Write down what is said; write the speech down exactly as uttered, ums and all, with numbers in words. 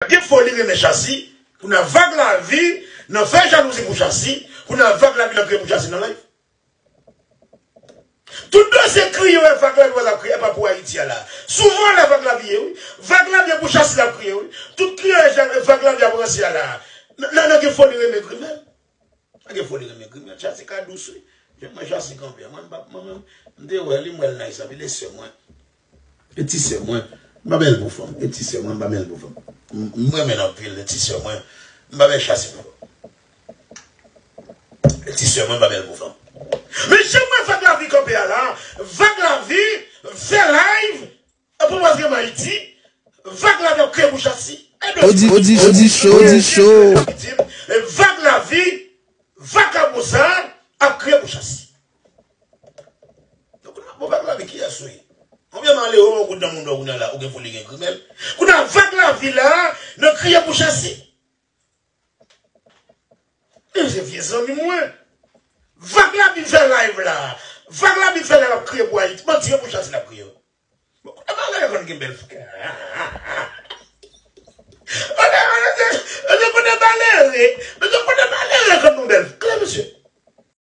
Gen foli renmen Chasi, kounye a Vag Lavi nan fè jalouzi pou Chasi, kounye a Vag Lavi nan kriye pou Chasi nan live. Tout dosye kriye wè Vag Lavi wè l ap kriye, e pa pou Ayiti a la. Souvan lè Vag Lavi ye, wi. Vag Lavi e pou Chasi l ap kriye, wi. Tout kriye wè Vag Lavi ap ranse a la. Nan, nan, nan gen foli renmen grimèl. Nan gen foli renmen grimèl. Chasi ka dous, wi. Jan mwen Chasi kanpe a, mwen m pa, mwen menm, m te wè li, m wè l nice anpil, e sè mwen. E ti sè mwen, m pa bèl pou fanm. E ti sè mwen, m pa bèl pou fanm. M, m renmen l anpil, e ti sè mwen, m pa bèl Chasi pou fanm. E ti sè mwen, m pa bèl pou fanm. Men jan mwen Vag Lavi kanpe a la, Vag Lavi fè live, e pou mwen gen Ayiti, Vag Lavi ap kriye pou Chasi. E Odi, Odi, Odi Show, Odi Show. Vag Lavi, vakabon sa ap kriye pou Chasi. Donk, kounye a, bon, Vag Lavi, kiyès ou ye? Konbyen malere ou kout nan moun ou kounye a la, ou gen foli gen grimèl. Kounye a, Vag Lavi la, nan kriye pou Chasi. E se vye zanmi mwen. Vag Lavi fè live la. Vag Lavi fè live ap kriye pou Ayiti. Manti, e pou Chasi l ap kriye. Bon, kote malere konn gen bèl figi. Kote, kote, kote, kote malere. Kote malere konn nou bèl figi, mesye.